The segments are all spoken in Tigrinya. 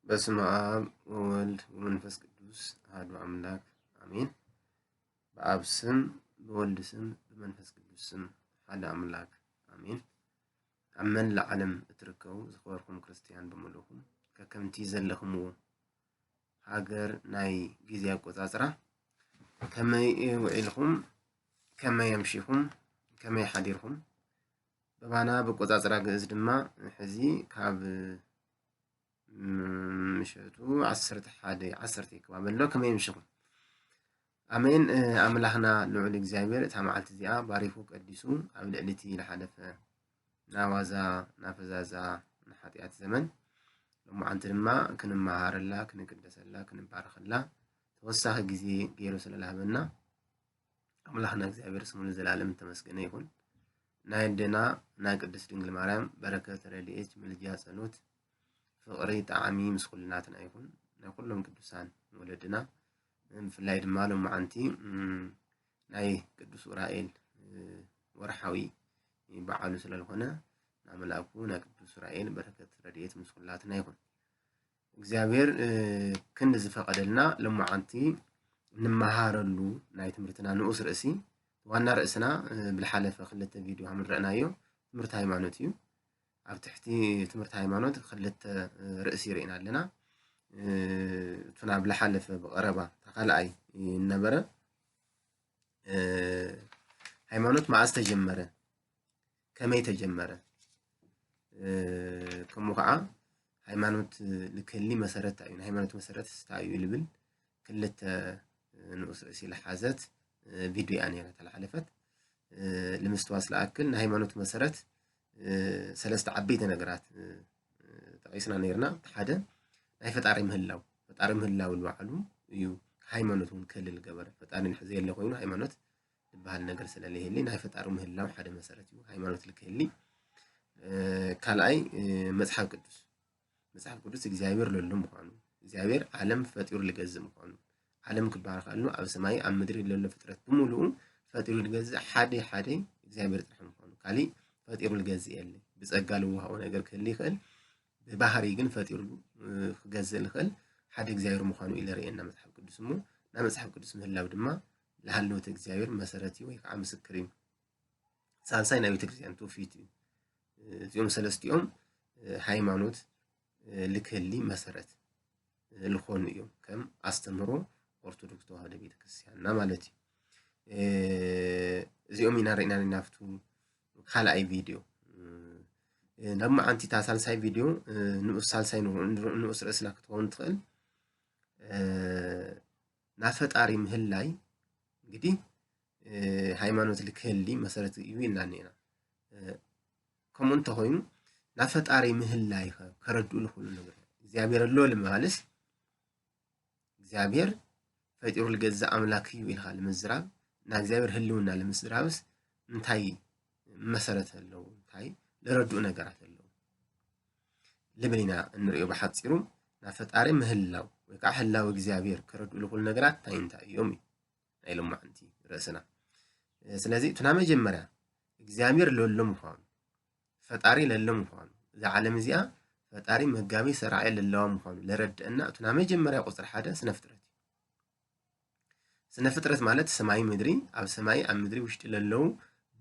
በስመ አብ ወወልድ ወመንፈስ ቅዱስ አሐዱ አምላክ አሜን። በአብ ስም በወልድ ስም በመንፈስ ቅዱስ ስም ሓደ አምላክ አሜን። ኣብ መላእ ዓለም እትርከቡ ዝኸበርኩም ክርስትያን ብምሉኹም ከከምቲ ዘለኽምዎ ሃገር ናይ ግዜ ኣቆጻጽራ ከመይ ውዒልኩም፣ ከመይ ኣምሺኹም፣ ከመይ ሓዲርኩም? በባና ብቆጻጽራ ግእዝ ድማ ሕዚ ካብ ምሸቱ ዓሰርተ ሓደ ዓሰርተ ይከባበል ኣሎ። ከመይ ኣምሺኹም? ኣሜን። ኣምላኽና ልዑል እግዚኣብሔር እታ መዓልቲ እዚኣ ባሪኹ ቀዲሱ ኣብ ልዕሊ እቲ ዝሓለፈ ናዋዛ ናፈዛዛ ንሓጢኣት ዘመን ሎማዓንቲ ድማ ክንመሃረላ ክንቅደሰላ ክንባረኸላ ተወሳኺ ግዜ ገይሩ ስለዝሃበና ኣምላኽና እግዚኣብሔር ስሙ ንዘላለም ዝተመስገነ ይኹን። ናይ ኣደና ናይ ቅድስት ድንግል ማርያም በረከት ረድኤት ምልጃ ጸሎት ፍቕሪ ጣዕሚ ምስ ኩልናትና ይኹን። ናይ ኩሎም ቅዱሳን ወለድና ብፍላይ ድማ ሎማዓንቲ ናይ ቅዱስ ኡራኤል ወርሓዊ በዓሉ ስለዝኾነ ናይ መልኣኩ ናይ ቅዱስ ኡራኤል በረከት ረድኤት ምስ ኩላትና ይኹን። እግዚኣብሔር ክንዲ ዝፈቐደልና ሎማዓንቲ እንመሃረሉ ናይ ትምህርትና ንኡስ ርእሲ ዋና ርእስና ብዝሓለፈ ክልተ ቪድዮ ከም ንረእናዮ ትምህርቲ ሃይማኖት እዩ። ኣብ ትሕቲ ትምህርቲ ሃይማኖት ክልተ ርእሲ ርኢና ኣለና። እቲ ናብ ዝሓለፈ ብቐረባ ተኻልኣይ ነበረ ሃይማኖት መዓዝ ተጀመረ? ከመይ ተጀመረ? ከምኡ ከዓ ሃይማኖት ልክህሊ መሰረት እንታይ እዩ? ናይ ሃይማኖት መሰረት እንታይ እዩ? ልብል ክልተ ንኡስ ርእሲ ልሓዘት ቪድዮ እያ ነይራ ተላሓለፈት። ንምስትዋስ ለኣክል ናይ ሃይማኖት መሰረት ሰለስተ ዓበይቲ ነገራት ጠቒስና ነይርና። ሓደ ናይ ፈጣሪ ምህላው፣ ፈጣሪ ምህላው ባዕሉ እዩ ሃይማኖት እውን ክህሊ ዝገበረ። ፈጣሪ እንድሕር ዘየለ ኮይኑ ሃይማኖት ዝበሃል ነገር ስለለየለ ናይ ፈጣሪ ምህላው ሓደ መሰረት እዩ ሃይማኖት ልክህሊ። ካልኣይ መፅሓፍ ቅዱስ፣ መፅሓፍ ቅዱስ እግዚኣብሔር ለሎ ምዃኑ፣ እግዚኣብሔር ዓለም ፈጢሩ ልገዝእ ምዃኑ፣ ዓለም ክባረኻሉ ኣብ ሰማይ ኣብ ምድሪ ለሎ ፍጥረት ብምሉኡ ፈጢሩ ልገዝእ ሓደ ሓደ እግዚኣብሔር ጥራሕ ምዃኑ፣ ካሊእ ፈጢሩ ልገዝእ የለ። ብፀጋ ልወሃቦ ነገር ክህሊ ይኽእል፣ ብባህሪ ግን ፈጢሩ ክገዝእ ልኽእል ሓደ እግዚኣብሔር ምዃኑ እዩ ለርእየና መፅሓፍ ቅዱስ። እሞ ናይ መፅሓፍ ቅዱስ ምህላው ድማ ለሃለወት እግዚኣብሔር መሰረት እዩ ወይ ከዓ ምስክር እዩ። ሳልሳይ ናይ ቤተክርስትያን ትውፊት እዩ። እዚኦም ሰለስቲኦም ሃይማኖት ልክህሊ መሰረት ዝኾኑ እዮም፣ ከም ኣስተምህሮ ኦርቶዶክስ ተዋህዶ ቤተክርስትያንና ማለት እዩ። እዚኦም ኢና ርኢና ናብቱ ካልኣይ ቪድዮ። ናብ መዓንቲታ ሳልሳይ ቪድዮ ንኡስ ሳልሳይ ንኡስ ርእስና ክትኸውን ትኽእል። ናብ ፈጣሪ ምህላይ እንግዲህ ሃይማኖት ልክህሊ መሰረት እዩ ኢልና እኒና። ከምኡ እንተኾይኑ ናብ ፈጣሪ ምህላይ ከረድኡ ልኽእሉ ነገር እግዚኣብሔር ኣሎ ልምባልስ እግዚኣብሔር ፈጢሩ ልገዛእ ኣምላክ እዩ ኢልካ ልምዝራብ፣ ናብ እግዚኣብሔር ህልውና ልምዝራብስ እንታይ መሰረት ኣለዎ? እንታይ ልረድኡ ነገራት ኣለዎ? ልብል ኢና እንርእዮ ብሓፂሩ። ናብ ፈጣሪ ምህላው ወይ ከዓ ህላው እግዚኣብሔር ከረድኡ ልኽእሉ ነገራት እንታይ እንታይ እዮም እዩ ናይ ሎማዓንቲ ርእስና። ስለዚ እቲ ናይ መጀመርያ እግዚኣብሔር ለሎ ምዃኑ፣ ፈጣሪ ለሎ ምዃኑ፣ እዛ ዓለም እዚኣ ፈጣሪ መጋቢ ሰራዒ ለለዋ ምዃኑ ለረድአና እቲ ናይ መጀመርያ ቁፅሪ ሓደ ስነ ፍጥረት እዩ። ስነ ፍጥረት ማለት ሰማይ ምድሪ፣ ኣብ ሰማይ ኣብ ምድሪ ውሽጢ ለለዉ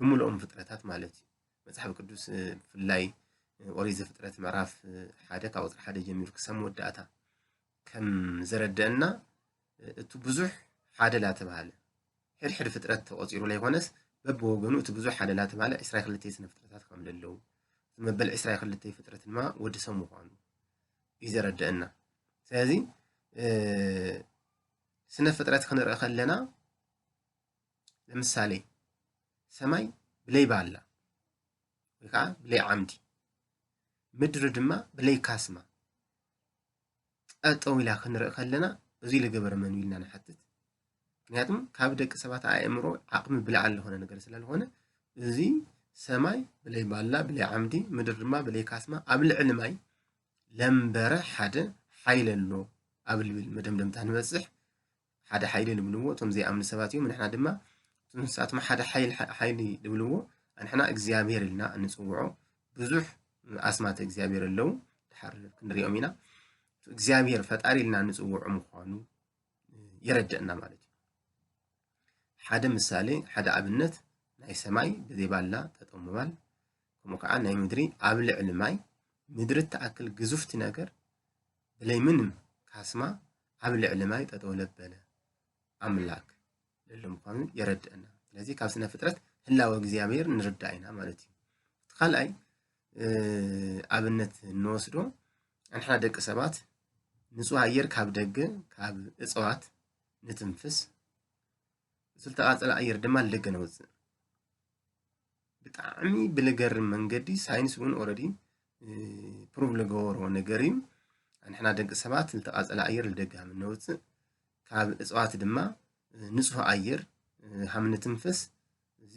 ብምልኦም ፍጥረታት ማለት እዩ። መፅሓፍ ቅዱስ ብፍላይ ኦሪት ዘፍጥረት ምዕራፍ ሓደ ካብ ቁፅሪ ሓደ ጀሚሩ ክሳብ መወዳእታ ከም ዘረደአና እቲ ብዙሕ ሓደ ላተባሃለ ሕድሕድ ፍጥረት ተቆፂሩ ለይኮነስ በብወገኑ እቲ ብዙሕ ሓደ ላተባሃለ ዕስራ ክልተ ስነ ፍጥረታት ከም ለለዉ እቲ መበል ዕስራ ክልተ ፍጥረት ድማ ወዲ ሰብ ምዃኑ እዩ ዘረደአና። ስለዚ ስነ ፍጥረት ክንርኢ ከለና ለምሳሌ ሰማይ ብለይ ባላ ወይ ከዓ ብለይ ዓምዲ፣ ምድሪ ድማ ብለይ ካስማ ጠጠው ኢላ ክንርኢ ከለና እዚ ልገበረ መን ኢልና ንሓትት። ምክንያቱም ካብ ደቂ ሰባት ኣእምሮ ዓቕሚ ብላዕሊ ዝኾነ ነገር ስለዝኾነ እዚ ሰማይ ብለይ ባላ ብለይ ዓምዲ ምድሪ ድማ ብለይ ካስማ ኣብ ልዕሊ ማይ ለምበረ ሓደ ሓይሊ ኣሎ ኣብ ልብል መደምደምታ ንበፅሕ። ሓደ ሓይሊ ልብልዎ እቶም ዘይኣምኑ ሰባት እዮም። ንሕና ድማ እቶም ንሳቶም ሓደ ሓይሊ ልብልዎ ኣንሕና እግዚኣብሔር ኢልና እንፅውዖ ብዙሕ ኣስማተ እግዚኣብሔር ኣለዉ። ድሓር ክንሪኦም ኢና። እቲ እግዚኣብሔር ፈጣሪ ኢልና ንጽውዖ ምዃኑ የረድእና ማለት እዩ። ሓደ ምሳሌ፣ ሓደ ኣብነት፣ ናይ ሰማይ ብዘይ ባላ ጠጠው ምባል፣ ከምኡ ከዓ ናይ ምድሪ ኣብ ልዕሊ ማይ፣ ምድሪ እትኣክል ግዙፍቲ ነገር ብለይ ምንም ካስማ ኣብ ልዕሊ ማይ ጠጠው ለበለ ኣምላክ ልዕሊ ምዃኑ የረድእና። ስለዚ ካብ ስነ ፍጥረት ህላወ እግዚኣብሔር ንርዳእ ኢና ማለት እዩ። እቲ ካልኣይ ኣብነት እንወስዶ፣ ንሕና ደቂ ሰባት ንጹህ ኣየር ካብ ደገ ካብ እጽዋት ንትንፍስ፣ እቲ ዝተቓጸለ ኣየር ድማ ልደገ ነውጽእ። ብጣዕሚ ብልገርም መንገዲ፣ ሳይንስ እውን ኦረዲ ፕሩቭ ልገበሮ ነገር እዩ። ንሕና ደቂ ሰባት ዝተቓጸለ ኣየር ልደገ ሃም እነውጽእ፣ ካብ እጽዋት ድማ ንጹህ ኣየር ሃም ንትንፍስ። እዚ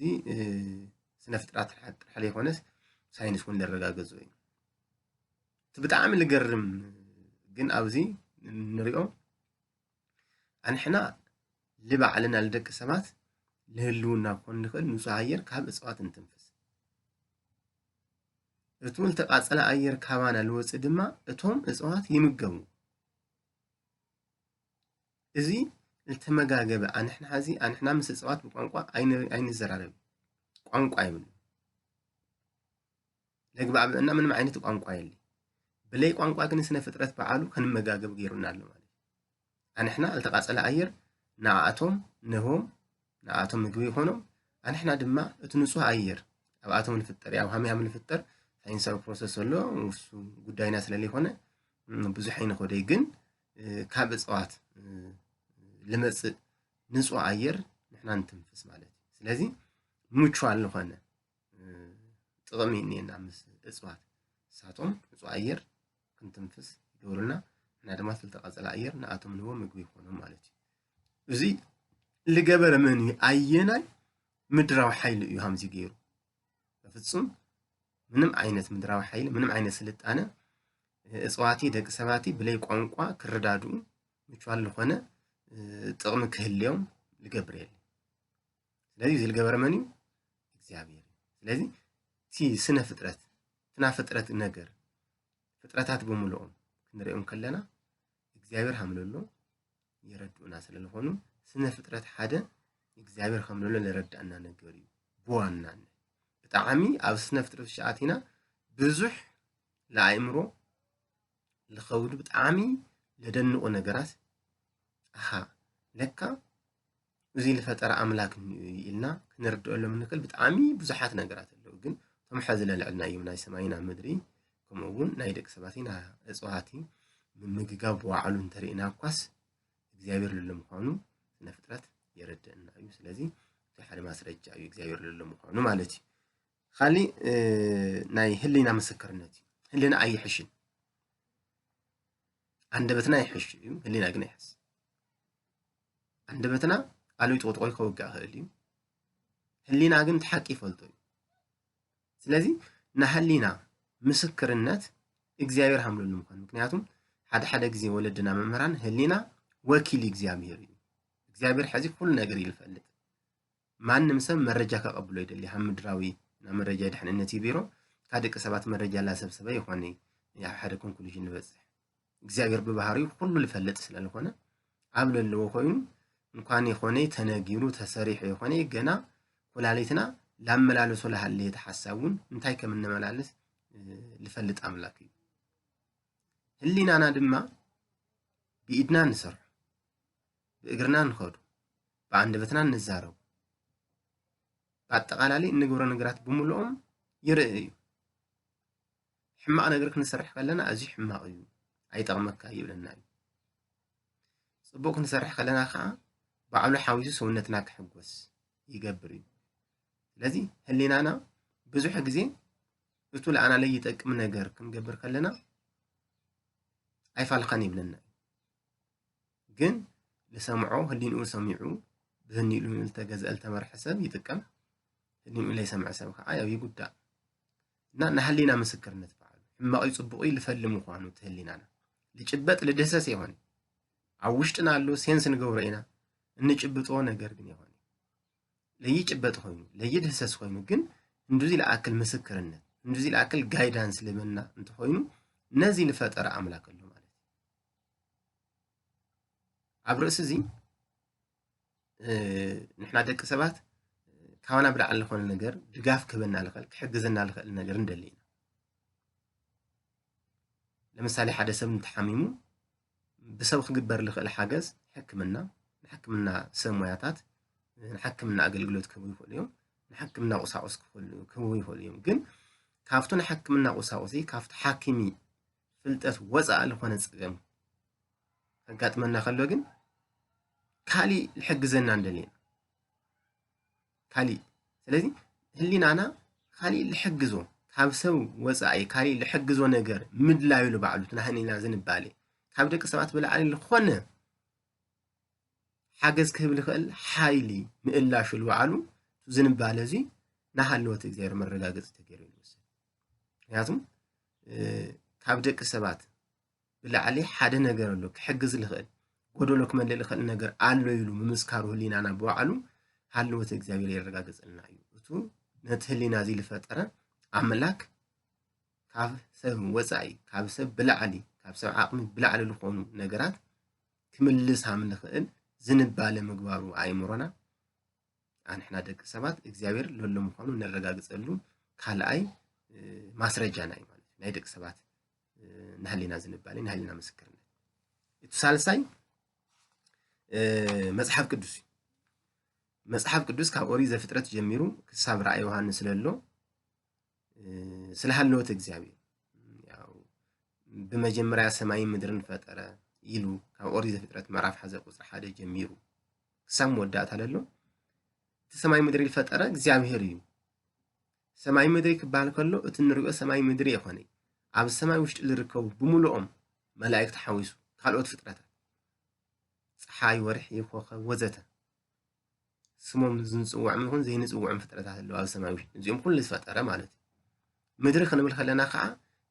ስነ ፍጥረት ጥራሕ ዘይኮነስ ሳይንስ እውን ለረጋገጾ እዩ። እቲ ብጣዕሚ ልገርም ግን ኣብዚ ንሪኦ፣ ኣንሕና ልባዕልና ልደቂ ሰባት ልህልውና ክኾን ንኽእል ንጹህ ኣየር ካብ እጽዋት እንትንፍስ። እቱ ልተቃጸለ ኣየር ካባና ልወጽእ ድማ እቶም እጽዋት ይምገቡ። እዚ ልተመጋገበ ኣንሕና ሐዚ ኣንሕና ምስ እጽዋት ብቋንቋ ኣይን-፣ ኣይንዘራረብ። ቋንቋ ይብሉ። ለግባእ ብእና ምንም ዓይነት ቋንቋ የለ። ብለይ ቋንቋ ግን ስነ ፍጥረት በዓሉ ከንመጋገብ ገይሩና ኣሎ ማለት እዩ። ኣንሕና ልተቃጸለ ኣየር ንኣኣቶም ንህቦም፣ ንኣኣቶም ምግቢ ይኾኖም። ኣንሕና ድማ እቲ ንጹህ ኣየር ኣብኣቶም ንፍጠር፣ ያው ሃመይ ሃም ንፍጠር ሳይንሳዊ ፕሮሰስ ኣሎ፣ ውሱ ጉዳይና ስለ ዘይኮነ ብዙሕ ኣይንኸደይ። ግን ካብ እጽዋት ልመጽእ ንጹህ ኣየር ንሕና ንትንፍስ ማለት እዩ። ስለዚ ሙቹዋል ዝኾነ ጥቕሚ እኒኤና ምስ እጽዋት። ንሳቶም ንጹህ ኣየር ክንትንፍስ ይገብሩልና፣ ንሕና ድማ ዝተቃጸለ ኣየር ንኣቶም ንህቦ ምግቢ ይኾኖም ማለት እዩ። እዚ ልገበረ መን እዩ? ኣየናይ ምድራዊ ሓይሊ እዩ ሃምዚ ገይሩ? በፍጹም ምንም ዓይነት ምድራዊ ሓይሊ፣ ምንም ዓይነት ስልጣነ እጽዋቲ ደቂ ሰባቲ ብለይ ቋንቋ ክረዳድኡ ምቹዋል ዝኾነ ጥቕሚ ክህልዮም ልገብር የለ። ስለዚ እዚ ልገበረ መን እዩ? እግዚኣብሔር እዩ። ስለዚ እቲ ስነ ፍጥረት፣ እቲ ናይ ፍጥረት ነገር፣ ፍጥረታት ብምልኦም ክንሪኦም ከለና እግዚኣብሔር ሃምለሎ የረድኡና ስለ ዝኾኑ፣ ስነ ፍጥረት ሓደ እግዚኣብሔር ከም ዘሎ ለረዳእና ነገር እዩ። ብዋናነት ብጣዕሚ ኣብ ስነ ፍጥረት ሸኣቲና ብዙሕ ለኣእምሮ ልኸብዱ ብጣዕሚ ለደንቑ ነገራት፣ ኣሃ፣ ለካ እዚ ልፈጠረ ኣምላክ እንዩ ኢልና ክንርድአሎም ንክእል ብጣዕሚ ብዙሓት ነገራት ኣለዉ። ግን እቶም ሐዚ ለልዕልና እዮም ናይ ሰማይና ምድሪ፣ ከምኡ እውን ናይ ደቂ ሰባትና እፅዋቲ ምምግጋብ ብባዕሉ እንተርኢና እኳስ እግዚኣብሔር ልሎ ምዃኑ ስነ ፍጥረት የረድእና እዩ። ስለዚ እቲ ሓደ ማስረጃ እዩ እግዚኣብሔር ልሎ ምዃኑ ማለት እዩ። ካሊእ ናይ ህሊና ምስክርነት እዩ። ህሊና ኣይሕሽን። ኣንደበትና ይሕሽ እዩ፣ ህሊና ግን ኣይሕስ። ኣንደበትና ቃሉ ይጥቕጥቆ ከውግእ ይኽእል እዩ። ህሊና ግን እቲ ሓቂ ይፈልጦ እዩ። ስለዚ ናይ ህሊና ምስክርነት እግዚኣብሔር ሃምለሉ ምዃኑ። ምክንያቱም ሓደ ሓደ ግዜ ወለድና መምህራን ህሊና ወኪል እግዚኣብሔር እዩ። እግዚኣብሔር ሕዚ ኩሉ ነገር እዩ ዝፈልጥ። ማንም ሰብ መረጃ ከቐብሎ ይደሊ። ካብ ምድራዊ ናብ መረጃ ድሕንነት እዩ ቢሮ ካብ ደቂ ሰባት መረጃ ላሰብሰበ ይኾነ ኣብ ሓደ ኮንክሉዥን ንበጽሕ። እግዚኣብሔር ብባህሪኡ ኩሉ ልፈልጥ ስለ ዝኾነ ኣብ ለለዎ ኮይኑ እንኳን ይኾነ ተነጊሩ ተሰሪሑ ይኾነ ገና ኩላሊትና ላመላለሶ ላሃለየ ተሓሳብ እውን እንታይ ከም እነመላልስ ልፈልጥ ኣምላክ እዩ። ህሊናና ድማ ብኢድና ንሰርሖ፣ ብእግርና ንኸዱ፣ ብኣንደበትና ንዛረቡ፣ ብኣጠቓላሊ እንግብሮ ነገራት ብምልኦም ይርኢ እዩ። ሕማቕ ነገር ክንሰርሕ ከለና እዚ ሕማቕ እዩ፣ ኣይጠቕመካ ይብለና እዩ። ጽቡቕ ክንሰርሕ ከለና ከዓ ባዕሉ ሓዊሱ ሰውነትና ክሕጎስ ይገብር እዩ። ስለዚ ህሊናና ብዙሕ ግዜ እቱ ለኣና ለይጠቅም ነገር ክንገብር ከለና ኣይፋልኻን ይብለና እዩ። ግን ልሰምዖ ህሊንኡ ሰሚዑ ብህሊንኡ ልተገዝአ ልተመርሐ ሰብ ይጥቀም፣ ህሊንኡ ለይሰምዐ ሰብ ከዓ ያው ይጉዳእ። እና ናይ ህሊና ምስክርነት በዓሉ ሕማቕ እዩ ጽቡቕ እዩ ልፈሊ ምዃኑ እቲ ህሊናና ልጭበጥ ልድህሰስ ይኾን ኣብ ውሽጥና ኣሎ፣ ሴንስ ንገብሮ ኢና፣ እንጭብጦ ነገር ግን ይኾን ለይጭበጥ ኮይኑ ለይድህሰስ ኮይኑ ግን እንዱዚ ለኣክል ምስክርነት እንዱዚ ለኣክል ጋይዳንስ ልበና እንተኾይኑ ነዚ ልፈጠረ ኣምላክ ኣሎ ማለት እዩ። ኣብ ርእሲ እዚ ንሕና ደቂ ሰባት ካባና ብላዕሊ ዝኾነ ነገር ድጋፍ ክህበና ልኽእል ክሕግዘና ልኽእል ነገር እንደሊ ኢና። ለምሳሌ ሓደ ሰብ እንተሓሚሙ ብሰብ ክግበር ልኽእል ሓገዝ ሕክምና፣ ንሕክምና ሰብ ሞያታት ንሕክምና ኣገልግሎት ክህቡ ይኽእሉ እዮም። ንሕክምና ቁሳቁስ ክህቡ ይኽእሉ እዮም። ግን ካብቲ ንሕክምና ቁሳቁሲ ካብቲ ሓኪሚ ፍልጠት ወፃኢ ዝኾነ ፀገም ከጋጥመና ከሎ ግን ካሊእ ልሕግዘና እንደሊ ኢና። ካሊእ ስለዚ ህሊናና ካሊእ ልሕግዞ ካብ ሰብ ወፃኢ ካሊእ ልሕግዞ ነገር ምድላዩ ባዕሉ እቲ ናይ ህሊና ዝንባሌ ካብ ደቂ ሰባት ብላዕሊ ዝኾነ ሓገዝ ክህብ ልኽእል ሓይሊ ምእላሹ ባዕሉ ዝንባለ እዚ ናሃለወት እግዚኣብሔር መረጋገፂ ተገይሩ ይመስል። ምክንያቱም ካብ ደቂ ሰባት ብላዕሊ ሓደ ነገር ኣሎ ክሕግዝ ልኽእል ጎደሎ ክመልእ ልኽእል ነገር ኣሎ ኢሉ ምምስካሩ ህሊናና ብባዕሉ ሃለወት እግዚኣብሔር የረጋግፀልና እዩ። እቱ ነቲ ህሊና እዚ ዝፈጠረ ኣምላክ ካብ ሰብ ወፃኢ ካብ ሰብ ብላዕሊ ካብ ሰብ ዓቕሚ ብላዕሊ ዝኾኑ ነገራት ክምልስ ሃም ንኽእል ዝንባለ ምግባሩ ኣእምሮና ኣንሕና ደቂ ሰባት እግዚኣብሔር ለሎ ምዃኑ ነረጋግፀሉ ካልኣይ ማስረጃና እዩ ማለት ናይ ደቂ ሰባት ናህሊና ዝንባሌ ናህሊና ምስክርነት። እቲ ሳልሳይ መፅሓፍ ቅዱስ እዩ። መፅሓፍ ቅዱስ ካብ ኦሪት ዘፍጥረት ጀሚሩ ክሳብ ራእይ ዮሃንስ ለሎ ስለ ሃለወት እግዚኣብሔር ብመጀመርያ ሰማይን ምድርን ፈጠረ ኢሉ ካብ ኦሪት ዘፍጥረት ምዕራፍ ሓደ ቁፅሪ ሓደ ጀሚሩ ክሳብ መወዳእታ ለሎ እቲ ሰማይ ምድሪ ዝፈጠረ እግዚኣብሔር እዩ። ሰማይ ምድሪ ክበሃል ከሎ እቲ ንሪኦ ሰማይ ምድሪ የኾነ ኣብ ሰማይ ውሽጢ ዝርከቡ ብምሉኦም መላእክቲ ሓዊሱ ካልኦት ፍጥረታት ፀሓይ፣ ወርሒ፣ ኮኸብ ወዘተ ስሞም ዝንፅውዖም ይኹን ዘይንፅውዖም ፍጥረታት ኣለዉ ኣብ ሰማይ ውሽጢ እዚኦም ኩሉ ዝፈጠረ ማለት እዩ። ምድሪ ክንብል ከለና ከዓ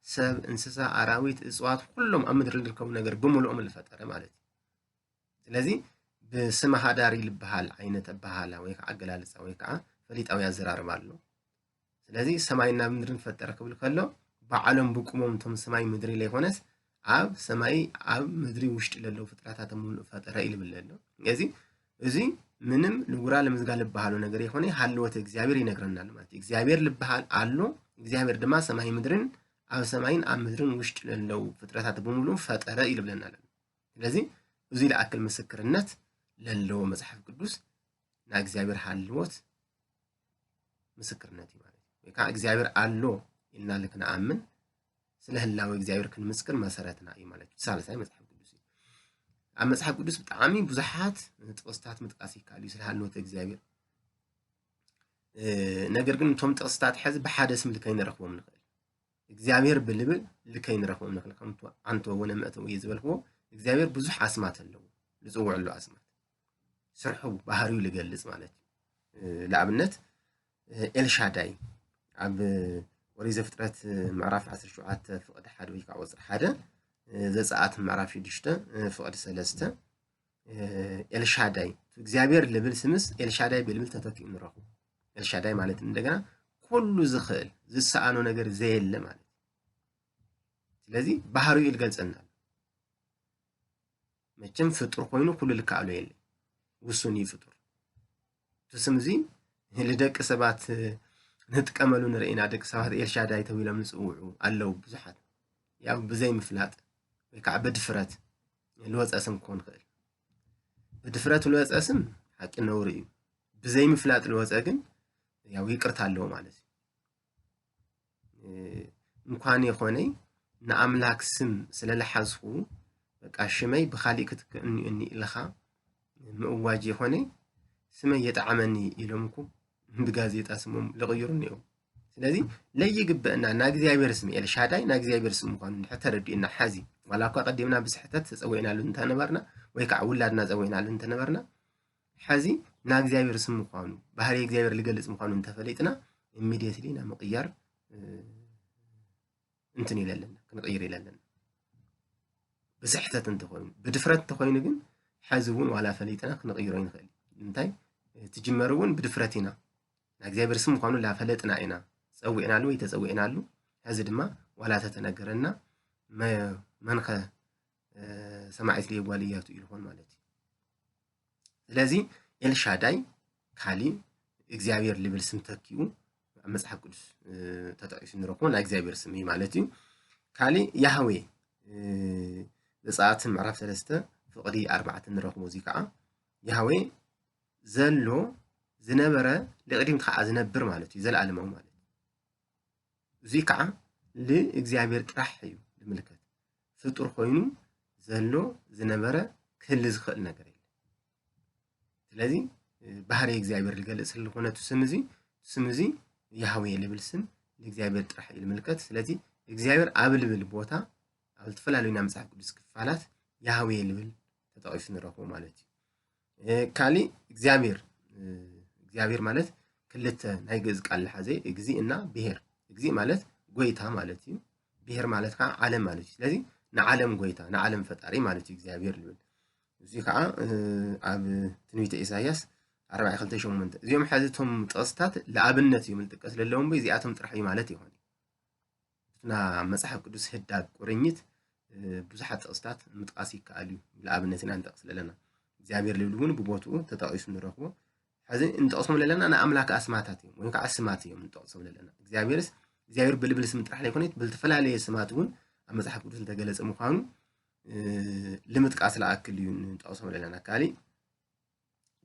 ሰብ፣ እንስሳ፣ ኣራዊት፣ እፅዋት ኩሎም ኣብ ምድሪ ዝርከቡ ነገር ብምልኦም ዝፈጠረ ማለት እዩ። ስለዚ ብስመ ሃዳሪ ዝበሃል ዓይነት ኣበሃላ ወይ ከዓ ኣገላልፃ ወይ ከዓ ፈሊጣዊ ኣዘራርባ ኣሎ። ስለዚ ሰማይና ምድርን ፈጠረ ክብል ከሎ ባዕሎም ብቁሞም እቶም ሰማይ ምድሪ ዘይኮነስ ኣብ ሰማይ ኣብ ምድሪ ውሽጢ ለለዉ ፍጥረታት ሙሉእ ፈጠረ እዩ ልብል ዘሎ። እዚ እዚ ምንም ልጉራ ለምዝጋ ልበሃሉ ነገር የኮነ ሃለወት እግዚኣብሔር ይነግረና ኣሎ ማለት እዩ። እግዚኣብሔር ልበሃል ኣሎ። እግዚኣብሔር ድማ ሰማይ ምድርን ኣብ ሰማይን ኣብ ምድርን ውሽጢ ለለዉ ፍጥረታት ብምሉእ ፈጠረ እዩ ልብለና ኣሎ። ስለዚ እዚ ለኣክል ምስክርነት ለለዎ መጽሓፍ ቅዱስ ናይ እግዚኣብሔር ሃለወት ምስክርነት እዩ ማለት እዩ። ወይ ከዓ እግዚኣብሔር ኣሎ ኢልና ልክንኣምን ስለ ህላወ እግዚኣብሔር ክንምስክር መሰረትና እዩ ማለት እዩ። ሳልሳይ መጽሓፍ ቅዱስ እዩ። ኣብ መጽሓፍ ቅዱስ ብጣዕሚ ብዙሓት ጥቕስታት ምጥቃስ ይከኣል እዩ ስለ ሃለወት እግዚኣብሔር። ነገር ግን እቶም ጥቕስታት ሕዚ ብሓደ ስም ልከይንረኽቦም ንኽእል። እግዚኣብሔር ብልብል ልከይንረኽቦም ንኽእል። ከምቱ ኣንቶ ወነ መእተው እየ ዝበልክዎ እግዚኣብሔር ብዙሕ ኣስማት ኣለዎ። ዝፅውዕሉ ኣስማት ስርሑ ባህሪው ልገልጽ ማለት እዩ። ንኣብነት ኤልሻዳይ ኣብ ኦሪት ዘፍጥረት ምዕራፍ ዓሰርተ ሸውዓተ ፍቕዲ ሓደ ወይ ከዓ ቁፅሪ ሓደ፣ ዘፀኣት ምዕራፍ ሽዱሽተ ፍቕዲ ሰለስተ ኤልሻዳይ እግዚኣብሔር ልብል ስምስ ኤልሻዳይ ብልብል ተተኪኡ ንረኽቦ። ኤልሻዳይ ማለት እንደገና ኩሉ ዝኽእል ዝሰኣኖ ነገር ዘየለ ማለት እዩ። ስለዚ ባህሪኡ ይገልፀልና ኣሎ። መቸም ፍጡር ኮይኑ ኩሉ ልከኣሎ የለ ውሱን እዩ ፍጡር። እቲ ስም እዚ ልደቂ ሰባት ንጥቀመሉ ንርኢ ኢና። ደቂ ሰባት ኤልሻዳይ ተባሂሎም ዝፅውዑ ኣለዉ ብዙሓት። ያው ብዘይ ምፍላጥ ወይ ከዓ ብድፍረት ልወፀ ስም ክኾን ይኽእል። ብድፍረት ልወፀ ስም ሓቂ ነውሪ እዩ። ብዘይ ምፍላጥ ልወፀ ግን ያው ይቅርታ ኣለዎ ማለት እዩ። እንኳን የኾነይ ንኣምላክ ስም ስለለሓዝኹ በቃ ሽመይ ብኻሊእ ክትክእ እኒኡኒ ኢልኻ ምእዋጅ የኾነይ ስመይ የጠዓመኒ ኢሎምኩ ብጋዜጣ ስሞም ልቕይሩ እኒኦም። ስለዚ ለይግበእና ናይ እግዚኣብሔር ስም ኤልሻዳይ ናይ እግዚኣብሔር ስም ምዃኑ እንድሕር ተረዲእና ሓዚ ዋላ እኳ ቀዲምና ብስሕተት ተፀዊዕናሉ እንተነበርና ወይ ከዓ ውላድና ፀዊዕናሉ እንተነበርና ሓዚ ናይ እግዚኣብሔር ስም ምዃኑ ባህሪ እግዚኣብሔር ልገልፅ ምዃኑ እንተፈሊጥና ኢሚድየትሊ ናይ ምቕያር እንትን ኢለ ኣለና ክንቕይር ኢለ ኣለና። ብስሕተት እንተኾይኑ ብድፍረት እንተኾይኑ ግን ሓዚ እውን ዋላ ፈሊጥና ክንቕይሮ ይንኽእል። እንታይ ትጅመር እውን ብድፍረት ኢና ናይ እግዚኣብሔር ስም ምዃኑ ላፈለጥና ኢና ፀዊዕናሉ ወይ ተፀዊዕናሉ። ሕዚ ድማ ዋላ ተተነገረና መንኸ ሰማዒት ለየጓል እያቱ ኢልኾን ማለት እዩ። ስለዚ ኤልሻዳይ፣ ካሊ፣ እግዚኣብሔር ልብል ስም ተኪኡ ኣብ መጽሓፍ ቅዱስ ተጠቂሱ ንረክቦ ናይ እግዚኣብሔር ስም እዩ ማለት እዩ። ካሊ፣ ያህዌ፣ ዘጸኣት ምዕራፍ ሰለስተ ፍቕዲ ኣርባዕተ ንረክቦ። እዚ ከዓ ያህዌ ዘሎ፣ ዝነበረ፣ ልቕድም ከዓ ዝነብር ማለት እዩ፣ ዘለኣለማዊ ማለት እዩ። እዚ ከዓ ልእግዚኣብሔር ጥራሕ እዩ ዝምልከት። ፍጡር ኮይኑ ዘሎ፣ ዝነበረ፣ ክህሊ ዝኽእል ነገር የለን። ስለዚ ባህሪ እግዚኣብሔር ዝገልጽ ስለዝኾነ እቲ ስም እዚ፣ እቲ ስም እዚ ያህዌ ልብል ስም ንእግዚኣብሔር ጥራሕ እዩ ዝምልከት። ስለዚ እግዚኣብሔር ኣብ ልብል ቦታ፣ ኣብ ዝተፈላለዩ ናይ መጽሓፍ ቅዱስ ክፋላት ያህዌ ልብል ተጠቒሱ ንረኽቦ ማለት እዩ። ካሊእ እግዚኣብሔር፣ እግዚኣብሔር ማለት ክልተ ናይ ግእዝ ቃል ዝሓዘ፣ እግዚእ እና ብሔር። እግዚእ ማለት ጎይታ ማለት እዩ። ብሔር ማለት ከዓ ዓለም ማለት እዩ። ስለዚ ንዓለም ጎይታ፣ ንዓለም ፈጣሪ ማለት እዩ እግዚኣብሔር ልብል። እዚ ከዓ ኣብ ትንቢተ ኢሳያስ ኣርባዕተ ክልተ ሸሞንተ። እዚኦም ሕዚ እቶም ጥቕስታት ለኣብነት እዮም ዝጥቀስ ዘለዎም፣ እዚኣቶም ጥራሕ እዩ ማለት ይኾን። ብትና መጽሓፍ ቅዱስ ህዳግ ቁርኝት ብዙሓት ጥቕስታት ምጥቃስ ይከኣል እዩ። ለኣብነት ኢና ንጠቕስ ዘለና። እግዚኣብሔር ልብል እውን ብቦትኡ ተጠቒሱ ንረኽቦ። ሕዚ እንጠቕሶም ዘለና ንኣምላክ ኣስማታት እዮም፣ ወይ ከዓ ስማት እዮም እንጠቕሶም ዘለና። እግዚኣብሔርስ እግዚኣብሔር ብልብል ስም ጥራሕ ዘይኮነ፣ ብልተፈላለየ ስማት እውን ኣብ መጽሓፍ ቅዱስ እንተገለጸ ምዃኑ ልምጥቃስ ለኣክል እዩ እንጠቕሶም ዘለና። ካሊእ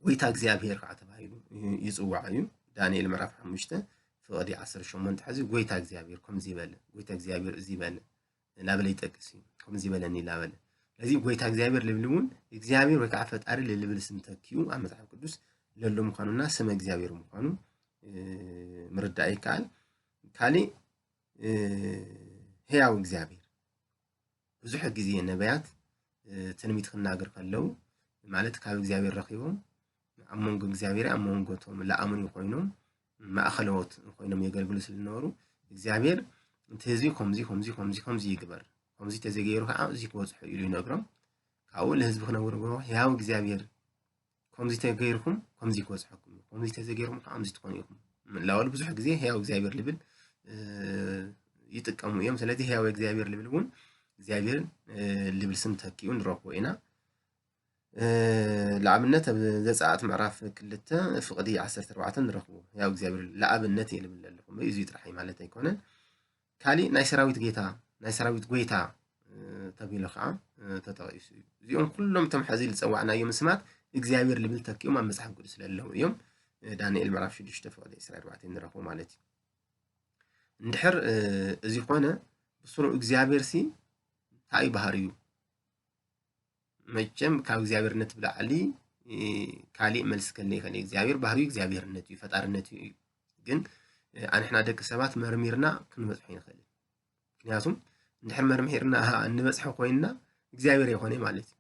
ጎይታ እግዚኣብሔር ከዓ ተባሂሉ ይፅዋዕ እዩ። ዳንኤል ምዕራፍ ሓሙሽተ ፍቕዲ ዓሰርተ ሸሞንተ ሕዚ ጎይታ እግዚኣብሔር ከምዚ ይበለ፣ ጎይታ እግዚኣብሔር እዚ ይበለ፣ እናበለ ይጠቅስ እዩ። ከምዚ ይበለኒ እናበለ። ስለዚ ጎይታ እግዚኣብሔር ልብል እውን እግዚኣብሔር ወይ ከዓ ፈጣሪ ልብል ስም ተኪኡ ኣብ መጽሓፍ ቅዱስ ለሎ ምዃኑና ስመ እግዚኣብሔር ምዃኑ ምርዳእ ይከኣል። ካሊእ ህያው እግዚኣብሔር ብዙሕ ግዜ ነቢያት ትንቢት ክናገር ከለዉ፣ ማለት ካብ እግዚኣብሔር ረኺቦም ኣብ መንጎ እግዚኣብሔር ኣብ መንጎ እቶም ለኣምኑ ኮይኖም ማእኸለዎት ኮይኖም የገልግሉ ስለዝነበሩ እግዚኣብሔር እቲ ህዝቢ ከምዚ ከምዚ ከምዚ ከምዚ ይግበር፣ ከምዚ ተዘገይሩ ከዓ እዚ ክበፅሑ ኢሉ ይነግሮም። ካብኡ ንህዝቢ ክነግርዎ ህያው እግዚኣብሔር ከምዚ ተገይርኩም ከምዚ ክበፅሐኩም እዩ፣ ከምዚ ተዘገይርኩም ከዓ ከምዚ ትኾኑ ኢኹም እናበሉ ብዙሕ ግዜ ህያው እግዚኣብሔር ልብል ይጥቀሙ እዮም። ስለዚ ህያው እግዚኣብሔር ልብል እውን እግዚኣብሔር ልብል ስም ተኪኡ ንረኽቦ ኢና። ለኣብነት ኣብ ዘጸኣት ምዕራፍ ክልተ ፍቕዲ ዓሰርተ ኣርባዕተ ንረኽቦ። ህያው እግዚኣብሔር ለኣብነት እየ ልብል ዘለኹ። እዚ ጥራሕ እዩ ማለት ኣይኮነን። ካሊእ ናይ ሰራዊት ጌታ፣ ናይ ሰራዊት ጎይታ ተቢሉ ከዓ ተጠቒሱ እዩ። እዚኦም ኩሎም እቶም ሕዚ ዝጸዋዕናዮም ስማት እግዚኣብሔር ልብል ተኪኦም ኣብ መጽሓፍ ቅዱስ ለለዉ እዮም። ዳንኤል ምዕራፍ ሽዱሽተ ፍቕዲ ዕስራን ኣርባዕተን ንረኽቦ ማለት እዩ። እንድሕር እዚ ኾነ ብስሩ እግዚኣብሔር ሲ እንታይ እዩ ባህሪኡ? መቸም ካብ እግዚኣብሔርነት ብላዕሊ ካሊእ መልሲ ከለ ይኽእል እዩ። እግዚኣብሔር ባህሪኡ እግዚኣብሔርነት እዩ፣ ፈጣርነት እዩ። ግን ኣንሕና ደቂ ሰባት መርሚርና ክንበጽሖ ይንኽእል። ምክንያቱም እንድሕር መርሚርና እንበጽሖ ኮይንና እግዚኣብሔር ኣይኮነ ማለት እዩ።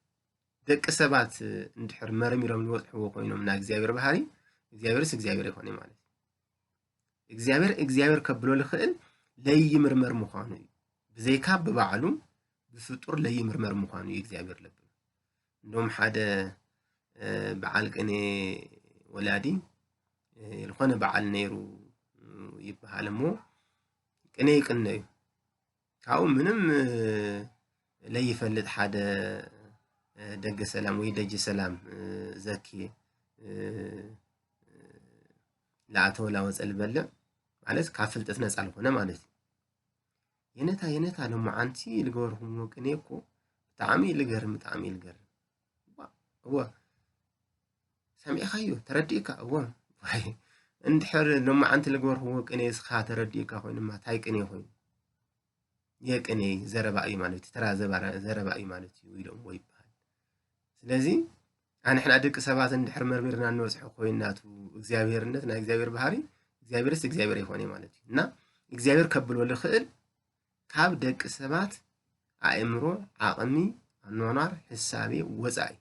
ደቂ ሰባት እንድሕር መርሚሮም ዝበጽሕዎ ኮይኖም ናይ እግዚኣብሔር ባህሪ፣ እግዚኣብሔርስ እግዚኣብሔር ኣይኮነ ማለት እዩ። እግዚኣብሔር እግዚኣብሔር ከብሎ ዝኽእል ለይምርመር ምዃኑ እዩ። ብዘይካ ብባዕሉ ብፍጡር ለይምርመር ምዃኑ እዩ እግዚኣብሔር ለብሎ። እንደውም ሓደ በዓል ቅኔ ወላዲ ዝኾነ በዓል ነይሩ ይበሃል እሞ ቅኔ ይቅነ እዩ። ካብኡ ምንም ለይፈልጥ ሓደ ደገ ሰላም ወይ ደጀ ሰላም ዘኪ ለኣተወ ላወፀ ልበልዕ ማለት ካብ ፍልጠት ነፃ ልኾነ ማለት እዩ። የነታ የነታ ሎማዓንቲ ልገበርኩምዎ ቅኔ እኮ ብጣዕሚ ልገርም፣ ብጣዕሚ ልገርም። እዋ ሰሚዕኻዮ ተረዲእካ? እዋ እንድሕር ሎማዓንቲ ልገበርኩምዎ ቅኔ እስኻ ተረዲእካ ኮይኑማ ታይ ቅኔ ኮይኑ? የቅኔ ዘረባ እዩ ማለት እዩ። ተራ ዘረባ እዩ ማለት እዩ ኢሎምዎ ይበሃል። ስለዚ ኣንሕና ደቂ ሰባት እንድሕር መርሚርና እንበፅሖ ኮይና እቲ እግዚኣብሔርነት ናይ እግዚኣብሔር ባህሪ እግዚኣብሔርስ እግዚኣብሔር ኣይኮነ ማለት እዩ። እና እግዚኣብሔር ከብሎ ልኽእል ካብ ደቂ ሰባት ኣእምሮ፣ ዓቕሚ፣ ኣኗኗር፣ ሕሳቤ ወፃኢ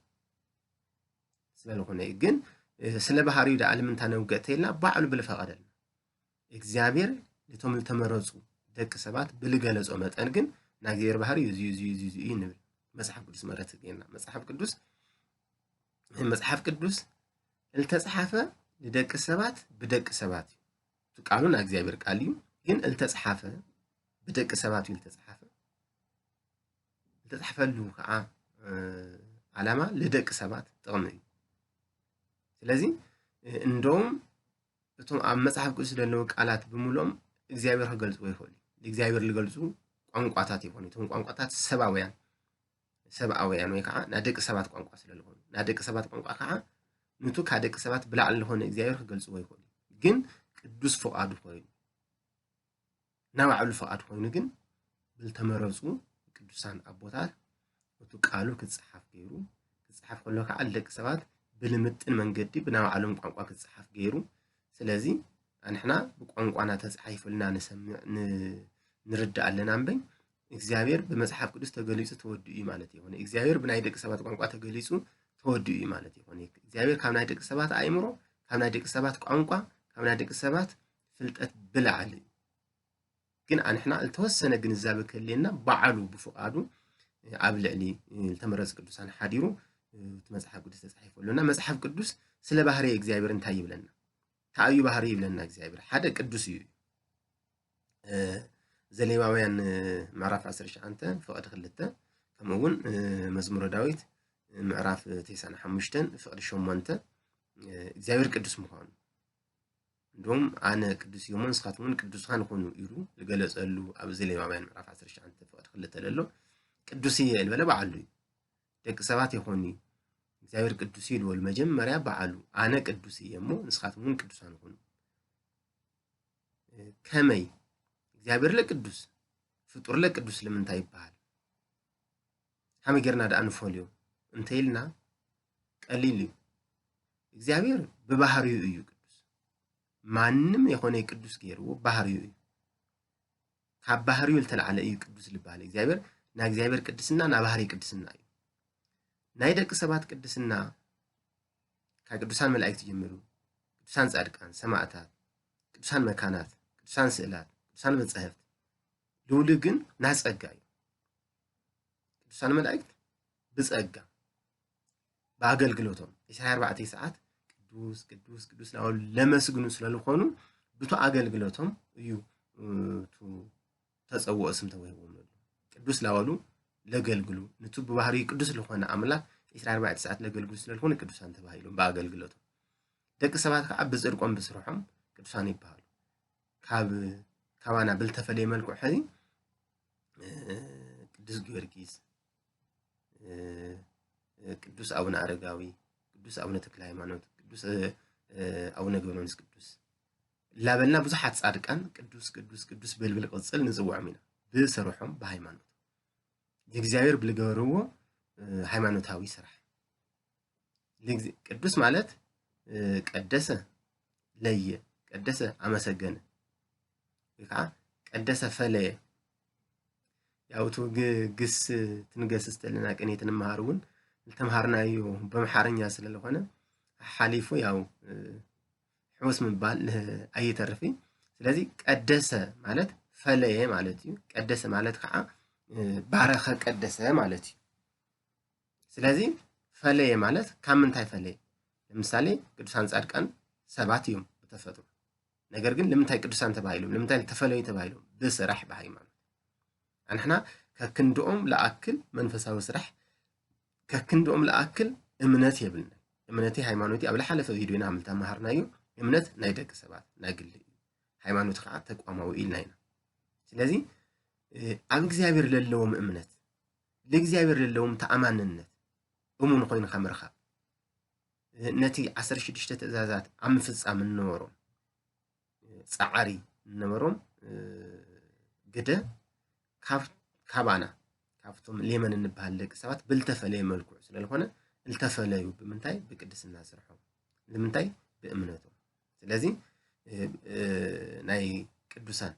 ስለዝኾነ እዩ። ግን ስለ ባህሪኡ ደኣ ልምንታ ነውግዕ ተይልና ባዕሉ ብልፈቐደልና እግዚኣብሔር ነቶም ዝተመረፁ ደቂ ሰባት ብልገለጾ መጠን ግን ናይ እግዚኣብሔር ባህሪ እዩ፣ እዚ እዩ፣ እዚ እዩ፣ እዚ እዩ ንብል። መጽሓፍ ቅዱስ መረት ጌርና መጽሓፍ ቅዱስ መጽሓፍ ቅዱስ እልተጽሓፈ ንደቂ ሰባት ብደቂ ሰባት እዩ። እቲ ቃሉ ናይ እግዚኣብሔር ቃል እዩ፣ ግን እልተጽሓፈ ብደቂ ሰባት እዩ እልተጽሓፈ። ዝተጻሕፈሉ ከዓ ዓላማ ልደቂ ሰባት ጥቕሚ እዩ። ስለዚ እንደውም እቶም ኣብ መጽሓፍ ቅዱስ ዘለዉ ቃላት ብምሉኦም እግዚኣብሔር ክገልጽዎ ይኽእሉ። እግዚኣብሔር ዝገልጹ ቋንቋታት ይኾኑ። እቶም ቋንቋታት ሰብኣውያን ሰብኣውያን ወይ ከዓ ናይ ደቂ ሰባት ቋንቋ ስለ ዝኾኑ፣ ናይ ደቂ ሰባት ቋንቋ ከዓ ንቱ ካብ ደቂ ሰባት ብላዕሊ ዝኾነ እግዚኣብሔር ክገልጽዎ ይኽእሉ። ግን ቅዱስ ፍቓዱ ኮይኑ ናባዕሉ ፍቓድ ኮይኑ ግን ብልተመረፁ ቅዱሳን ኣቦታት እቲ ቃሉ ክፀሓፍ ገይሩ ክፀሓፍ ከሎ ከዓ ደቂ ሰባት ብልምጥን መንገዲ ብናባዕሎም ቋንቋ ክፀሓፍ ገይሩ። ስለዚ ኣንሕና ብቋንቋና ተፃሒፉልና ንሰምዕ ንርዳእ ኣለና እምበይ እግዚኣብሔር ብመፅሓፍ ቅዱስ ተገሊፁ ተወዲኡ እዩ ማለት ይኮነ። እግዚኣብሔር ብናይ ደቂ ሰባት ቋንቋ ተገሊፁ ተወዲኡ እዩ ማለት ይኮነ። እግዚኣብሔር ካብ ናይ ደቂ ሰባት ኣእምሮ፣ ካብ ናይ ደቂ ሰባት ቋንቋ፣ ካብ ናይ ደቂ ሰባት ፍልጠት ብላዕሊ እዩ። ግን ኣንሕና ዝተወሰነ ግንዛበ ከልየና ባዕሉ ብፍቓዱ ኣብ ልዕሊ ዝተመረፁ ቅዱሳን ሓዲሩ እቲ መፅሓፍ ቅዱስ ተፃሒፉ ኣሎ እና መፅሓፍ ቅዱስ ስለ ባህሪ እግዚኣብሔር እንታይ ይብለና? ከኣዩ ባህሪ ይብለና እግዚኣብሔር ሓደ ቅዱስ እዩ። ዘሌዋውያን ምዕራፍ ዓሰርተ ትሽዓተ ፍቕዲ ክልተ ከምኡ እውን መዝሙረ ዳዊት ምዕራፍ ተስዓን ሓሙሽተን ፍቕዲ ሸሞንተ እግዚኣብሔር ቅዱስ ምዃኑ እንዲሁም ኣነ ቅዱስ እየ እሞ ንስኻትኩም እውን ቅዱሳን ኩኑ ኢሉ ዝገለጸሉ ኣብ ዘሌዋውያን ምዕራፍ ዓሰርተ ትሽዓተ ፍቕዲ ክልተ ዘሎ ቅዱስ እየ ዝበለ በዓሉ እዩ። ደቂ ሰባት ይኾኑ እግዚኣብሔር ቅዱስ እዩ ዝበሉ መጀመርያ በዓሉ ኣነ ቅዱስ እየ እሞ ንስኻትኩም እውን ቅዱሳን ኩኑ። ከመይ እግዚኣብሔር ለቅዱስ ፍጡር ለቅዱስ ስለምንታይ ይበሃል? ከመይ ጌርና ደኣ ንፈልዮ እንተ ኢልና ቀሊል እዩ። እግዚኣብሔር ብባህሪኡ እዩ ቅዱስ። ማንም የኾነ ቅዱስ ገይርዎ ባህሪኡ እዩ። ካብ ባህሪኡ ዝተላዕለ እዩ ቅዱስ ዝበሃል። እግዚኣብሔር ናይ እግዚኣብሔር ቅድስና ናይ ባህሪ ቅድስና እዩ። ናይ ደቂ ሰባት ቅድስና ካብ ቅዱሳን መላእክት ጀሚሩ ቅዱሳን ጻድቃን፣ ሰማዕታት፣ ቅዱሳን መካናት፣ ቅዱሳን ስእላት፣ ቅዱሳን መጻሕፍት ልውሊ ግን ናይ ጸጋ እዩ። ቅዱሳን መላእክት ብጸጋ ብኣገልግሎቶም ዕስራ ኣርባዕተ ሰዓት ቅዱስ ቅዱስ ቅዱስ ናበሉ ለመስግኑ ስለ ዝኾኑ ብቱ ኣገልግሎቶም እዩ እቱ ተጸውኦ ስም ተዋሂቦም ነሉ ቅዱስ ላበሉ ለገልግሉ ንቱ ብባህሪ ቅዱስ ዝኾነ ኣምላኽ ዕስራ ኣርባዕተ ሰዓት ለገልግሉ ስለ ዝኾነ ቅዱሳን ተባሂሎም ብኣገልግሎቶም ደቂ ሰባት ከዓ ብጽድቆም ብስርሖም ቅዱሳን ይበሃሉ። ካብ ካባና ብልተፈለየ መልክዑ ሕዚ ቅዱስ ጊዮርጊስ፣ ቅዱስ ኣቡነ ኣረጋዊ፣ ቅዱስ ኣቡነ ተክለ ሃይማኖት፣ ቅዱስ ኣቡነ ገብረ መንፈስ ቅዱስ ላበልና ብዙሓት ጻድቃን ቅዱስ ቅዱስ ቅዱስ ብልብል ቅጽል ንጽውዖም ኢና ብስርሖም ብሃይማኖት እግዚኣብሔር ብልገበርዎ ሃይማኖታዊ ስራሕ። ቅዱስ ማለት ቀደሰ ለየ፣ ቀደሰ ኣመሰገነ፣ ወይ ከዓ ቀደሰ ፈለየ። ያው እቲ ግስ ትንገስስ ዘለና ቅኔ ትንመሃር እውን ዝተምሃርናዮ በምሓርኛ ስለዝኾነ ሓሊፉ ያው ሕውስ ምባል ኣይተርፍ። ስለዚ ቀደሰ ማለት ፈለየ ማለት እዩ። ቀደሰ ማለት ከዓ ባረኸ ቀደሰ ማለት እዩ። ስለዚ ፈለየ ማለት ካብ ምንታይ ፈለየ? ለምሳሌ ቅዱሳን ጻድቃን ሰባት እዮም ብተፈጥሮ። ነገር ግን ንምንታይ ቅዱሳን ተባሂሎም? ንምንታይ ተፈለዩ ተባሂሎም? ብስራሕ ብሃይማኖት። ኣንሕና ከክንድኦም ለኣክል መንፈሳዊ ስራሕ ከክንድኦም ለኣክል እምነት የብልና። እምነቲ ሃይማኖቲ ኣብ ለሓለፈ ቪድዮና ከም ዝተማሃርናዮ እምነት ናይ ደቂ ሰባት ናይ ግሊ እዩ። ሃይማኖት ከዓ ተቋማዊ ኢልና ኢና። ስለዚ ኣብ እግዚኣብሔር ለለዎም እምነት ለእግዚኣብሔር ለለዎም ተኣማንነት እሙን ኮይንካ ምርካብ ነቲ ዓሰርተ ሽዱሽተ ትእዛዛት ኣብ ምፍጻም እንነበሮም ጻዕሪ እንነበሮም ግደ ካብ ካባና ካብቶም ሌመን እንበሃል ደቂ ሰባት ብልተፈለየ መልክዑ ስለዝኾነ ልተፈለዩ ብምንታይ ብቅድስና ስርሖም ንምንታይ ብእምነቶም ስለዚ ናይ ቅዱሳን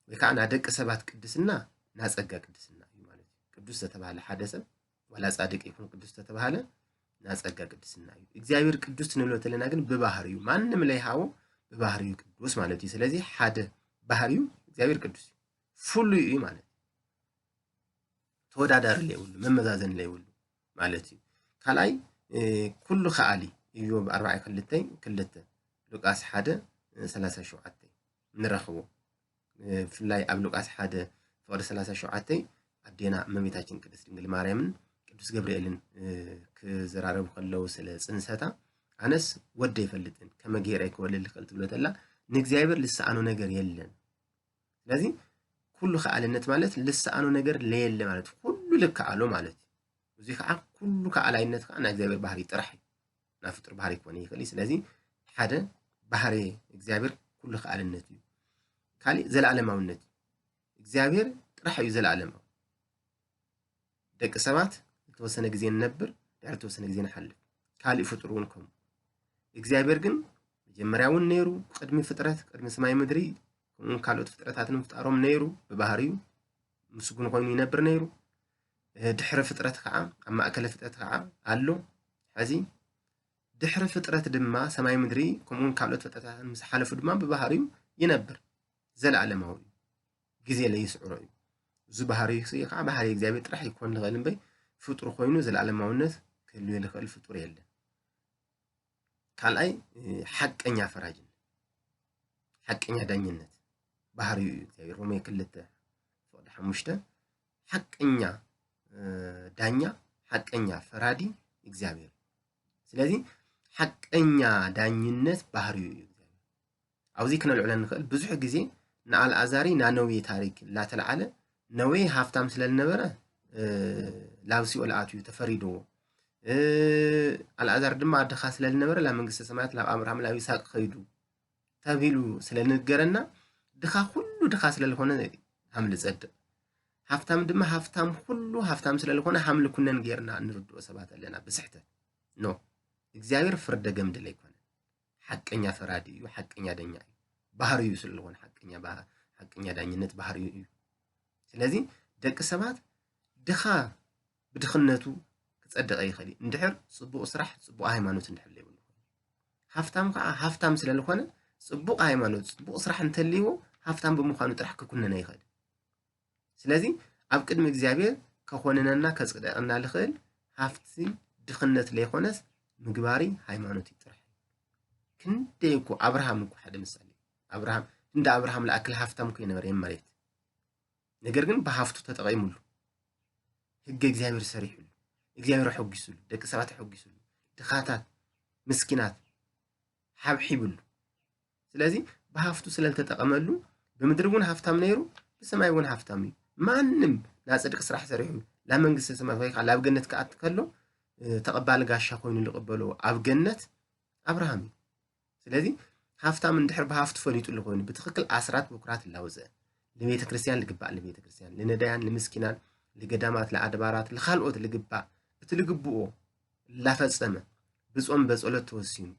ወይ ከዓ ናይ ደቂ ሰባት ቅድስና ናይ ጸጋ ቅድስና እዩ ማለት እዩ። ቅዱስ ዝተባህለ ሓደ ሰብ ዋላ ጻድቅ ይኹን ቅዱስ ዝተባህለ ናይ ጸጋ ቅድስና እዩ። እግዚኣብሔር ቅዱስ ክንብሎ ተለና ግን ብባህሪዩ ማንም ለይሃቦ ብባህሪዩ ቅዱስ ማለት እዩ። ስለዚ ሓደ ባህሪዩ እግዚኣብሔር ቅዱስ እዩ፣ ፍሉይ እዩ ማለት እዩ። ተወዳዳሪ ለይብሉ መመዛዘኒ ለይብሉ ማለት እዩ። ካልኣይ ኩሉ ከኣሊ እዮብ ኣርባዕተ ክልተ ክልተ ሉቃስ ሓደ ሰላሳ ሸውዓተ ንረኽቦ። ብፍላይ ኣብ ሉቃስ ሓደ ፍቕዲ ሰላሳ ሸውዓተ ኣዴና እመቤታችን ቅድስት ድንግል ማርያምን ቅዱስ ገብርኤልን ክዘራረቡ ከለዉ ስለ ጽንሰታ ኣነስ ወደ ኣይፈልጥን፣ ከመ ገይረ ክወልድ ልኽእል ትብሎ ተላ፣ ንእግዚኣብሔር ልሰኣኖ ነገር የለን። ስለዚ ኩሉ ከኣልነት ማለት ልሰኣኖ ነገር ለየለ ማለት፣ ኩሉ ልከኣሎ ማለት እዩ። እዚ ከዓ ኩሉ ከኣላይነት ከዓ ናይ እግዚኣብሔር ባህሪ ጥራሕ እዩ። ናይ ፍጡር ባህሪ ክኾን ይኽእል እዩ። ስለዚ ሓደ ባህሪ እግዚኣብሔር ኩሉ ከኣልነት እዩ። ካሊእ ዘለኣለማውነት እዩ። እግዚኣብሔር ጥራሕ እዩ ዘለኣለማዊ። ደቂ ሰባት ዝተወሰነ ግዜ ንነብር፣ ድሕሪ ዝተወሰነ ግዜ ንሓልፍ። ካሊእ ፍጡር እውን ከምኡ። እግዚኣብሔር ግን መጀመርያ እውን ነይሩ፣ ቅድሚ ፍጥረት፣ ቅድሚ ሰማይ ምድሪ፣ ከምኡውን ካልኦት ፍጥረታት ንምፍጣሮም ነይሩ፣ ብባህሪኡ ምስጉን ኮይኑ ይነብር ነይሩ። እ፣ ድሕሪ ፍጥረት ከዓ፣ ኣብ ማእከለ ፍጥረት ከዓ ኣሎ። ሕዚ ድሕሪ ፍጥረት ድማ ሰማይ ምድሪ፣ ከምኡውን ካልኦት ፍጥረታት ምስ ሓለፉ ድማ ብባህሪኡ ይነብር። ዘለኣለማዊ እዩ። ግዜ ለይስዕሮ እዩ። እዚ ባህሪ እዚ ከዓ ባህሪ እግዚኣብሔር ጥራሕ ይኮን ልኽእል እምበይ፣ ፍጡር ኮይኑ ዘለኣለማውነት ክህልዮ ልኽእል ፍጡር የለን። ካልኣይ፣ እ፣ ሓቀኛ ፈራጅነት፣ ሓቀኛ ዳኝነት ባህሪኡ እዩ እግዚኣብሔር። ሮሜ ክልተ ፍቕዲ ሓሙሽተ፣ ሓቀኛ፣ እ፣ ዳኛ፣ ሓቀኛ ፈራዲ እግዚኣብሔር። ስለዚ ሓቀኛ ዳኝነት ባህሪኡ እዩ እግዚኣብሔር። ኣብዚ ክነልዕሎ ንኽእል፣ ብዙሕ ግዜ ንኣልኣዛሪ ናነዌ ታሪክ ላተልዓለ፣ ነዌ ሃፍታም ስለ ዝነበረ፣ እ፣ ላብ ሲኦል ኣትዩ ተፈሪድዎ። እ፣ ኣልኣዛር ድማ ድኻ ስለ ዝነበረ፣ ላብ መንግስተ ሰማያት፣ ላብ ኣብርሃም፣ ላብ ይስሐቅ ኸይዱ ተቢሉ ስለ ዝንገረና፣ ድኻ ኩሉ ድኻ ስለ ዝኾነ ሃም ልጸድቕ። ሃፍታም ድማ ሃፍታም ኩሉ ሃፍታም ስለ ዝኾነ ሃም ልኩነን ጌርና እንርድኦ ሰባት ኣለና ብስሕተት። ኖ፣ እግዚኣብሔር ፍርደ ገምድል ኣይኮነን። ሓቀኛ ፈራዲ እዩ፣ ሓቀኛ ዳኛ እዩ። ባህሪኡ ስለ ዝኾነ ሓቀኛ ባህ-፣ ሓቀኛ ዳኝነት ባህሪኡ እዩ። ስለዚ ደቂ ሰባት ድኻ ብድኽነቱ ክጸድቕ ይኽእል እዩ። እንድሕር ጽቡቕ ስራሕ፣ ጽቡቕ ሃይማኖት እንድሕር ዘይብሉ። ሃፍታም ከዓ ሃፍታም ስለ ዝኾነ ጽቡቕ ሃይማኖት፣ ጽቡቕ ስራሕ እንተልይዎ ሃፍታም ብምዃኑ ጥራሕ ክኩነን ኣይኽእል። ስለዚ ኣብ ቅድሚ እግዚኣብሔር ከኾንነና ከጽድቐና ልኽእል ሃፍቲ ድኽነት ለይኾነስ ምግባሪ ሃይማኖት እዩ ጥራሕ። ክንደይ እኮ ኣብርሃም እኮ ሓደ ምሳሌ። ኣብርሃም፣ እንደ ኣብርሃም ለኣክል ሃፍታም እኮ የነበረ የም መሬት። ነገር ግን ብሃፍቱ ተጠቒሙሉ። ህገ እግዚኣብሔር ሰሪሑሉ። እግዚኣብሔር ኣሐጒሱሉ። ደቂ ሰባት ኣሐጒሱሉ። ድኻታት፣ ምስኪናት ሓብሒብሉ። ስለዚ ብሃፍቱ ስለ ዝተጠቐመሉ ብምድሪ እውን ሃፍታም ነይሩ፣ ብሰማይ እውን ሃፍታም እዩ። ማንም ናይ ጽድቂ ስራሕ ሰሪሑ ላብ መንግስተ ሰማያት ወይ ከዓ ላብ ገነት ክኣቲ ከሎ፣ እ፣ ተቐባሊ ጋሻ ኮይኑ ዝቕበሎ ኣብ ገነት ኣብርሃም እዩ። ስለዚ ሃፍታም እንድሕር ብሃፍቱ ፈሊጡሉ ኮይኑ ብትኽክል ኣስራት በኩራት ላውፀ፣ ንቤተ ክርስቲያን ልግባእ ንቤተ ክርስቲያን፣ ንነዳያን፣ ንምስኪናን፣ ልገዳማት፣ ለኣድባራት፣ ልኻልኦት ልግባእ፣ እቲ ልግብኦ ላፈጸመ፣ ብጾም በጸሎት ተወሲኑ፣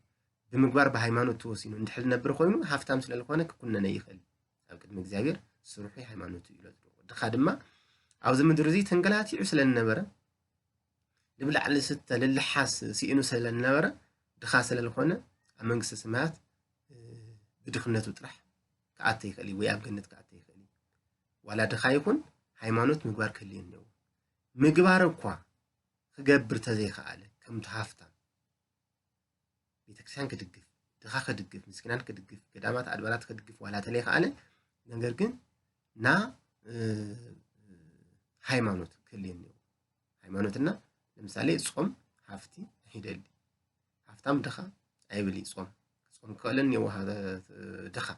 ብምግባር ብሃይማኖት ተወሲኑ እንድሕር ዝነብር ኮይኑ ሃፍታም ስለ ዝኾነ ክኩነነ ይኽእል። ኣብ ቅድሚ እግዚኣብሔር ስርሑ ሃይማኖቱ እዩ ኢሎ ዝብሎ። ድኻ ድማ ኣብዚ ምድሪ እዚ ተንገላቲዑ ስለ ዝነበረ፣ ልብላዕ ልስተ ልልሓስ ስኢኑ ስለ ዝነበረ፣ ድኻ ስለ ዝኾነ ኣብ መንግስተ ሰማያት፣ እ፣ ብድኽነቱ ጥራሕ ክኣተ ይኽእል እዩ ወይ ኣብ ገነት ክኣተ ይኽእል እዩ። ዋላ ድኻ ይኹን ሃይማኖት ምግባር ክህልዮ እኒኦ። ምግባር እኳ ክገብር ተዘይከኣለ ከምቲ ሃፍታም ቤተክርስትያን ክድግፍ፣ ድኻ ክድግፍ፣ ምስኪናን ክድግፍ፣ ገዳማት ኣድባራት ክድግፍ ዋላ ተለይከኣለ፣ ነገር ግን ና፣ እ፣ ሃይማኖት ክህልዮ እኒኦ። ሃይማኖትና ለምሳሌ ጾም ሃፍቲ ይደሊ። ሃፍታም ድኻ ኣይብል እዩ ጾም። ጾም ክኽእልን የዋህ ድኻ።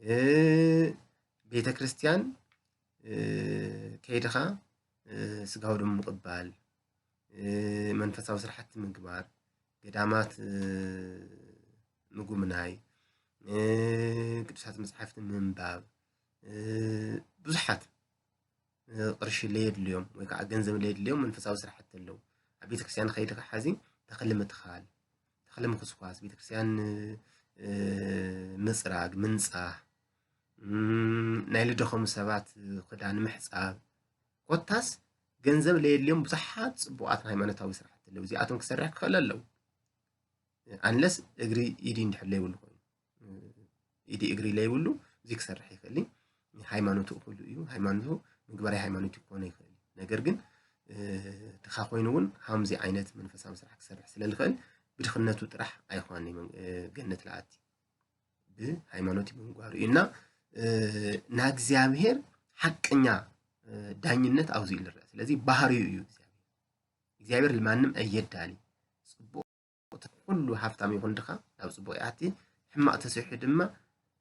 እ፣ ቤተ ክርስቲያን፣ እ፣ ከይድኻ፣ እ፣ ስጋው ደሙ ምቕባል፣ እ፣ መንፈሳዊ ስራሕቲ ምግባር፣ ገዳማት፣ እ፣ ምጉብናይ፣ እ፣ ቅዱሳት መጻሕፍቲ ምንባብ፣ እ፣ ብዙሓት፣ እ፣ ቅርሺ ለየድልዮም ወይ ከዓ ገንዘብ ለየድልዮም መንፈሳዊ ስራሕቲ ኣለዉ። ኣብ ቤተክርስትያን ከይድኻ ሐዚ ተኽሊ ምትኻል፣ ተኽሊ ምኹስኳስ፣ ቤተክርስትያን፣ እ፣ ምጽራግ፣ ምንጻህ፣ እም፣ ናይ ልደኸሙ ሰባት ክዳን ምሕጻብ፣ ኮታስ ገንዘብ ለየድልዮም ብዙሓት ጽቡቓት ሃይማኖታዊ ስራሕቲ ኣለዉ። እዚኣቶም ክሰርሕ ክኽእል ኣለዉ። ኣንለስ እግሪ ኢዲ እንድሕር ለይብሉ ኮይኑ፣ ኢዲ እግሪ ለይብሉ እዚ ክሰርሕ ይኽእል እዩ። ሃይማኖቱ እኹሉ እዩ። ሃይማኖቱ ምግባራይ ሃይማኖት ክኾነ ይኽእል እዩ። ነገር ግን፣ እ፣ ድኻ ኮይኑ እውን ሃምዚ ዓይነት መንፈሳዊ ስራሕ ክሰርሕ ስለ ዝኽእል ብድኽነቱ ጥራሕ ኣይኾነን፣ እ፣ ገነት ለኣቲ። ብሃይማኖት እዩ ምግባሩ እዩ። እና፣ እ፣ ናይ እግዚኣብሔር ሓቀኛ፣ እ፣ ዳኝነት ኣብዚ እዩ ዝረአ። ስለዚ ባህሪኡ እዩ እግዚኣብሔር። እግዚኣብሔር ልማንም ኣየዳሊ። ጽቡቕ ኩሉ ሃፍታም ይኹን ድኻ ናብ ጽቡቕ ይኣቲ፣ ሕማቕ ተሰሪሑ ድማ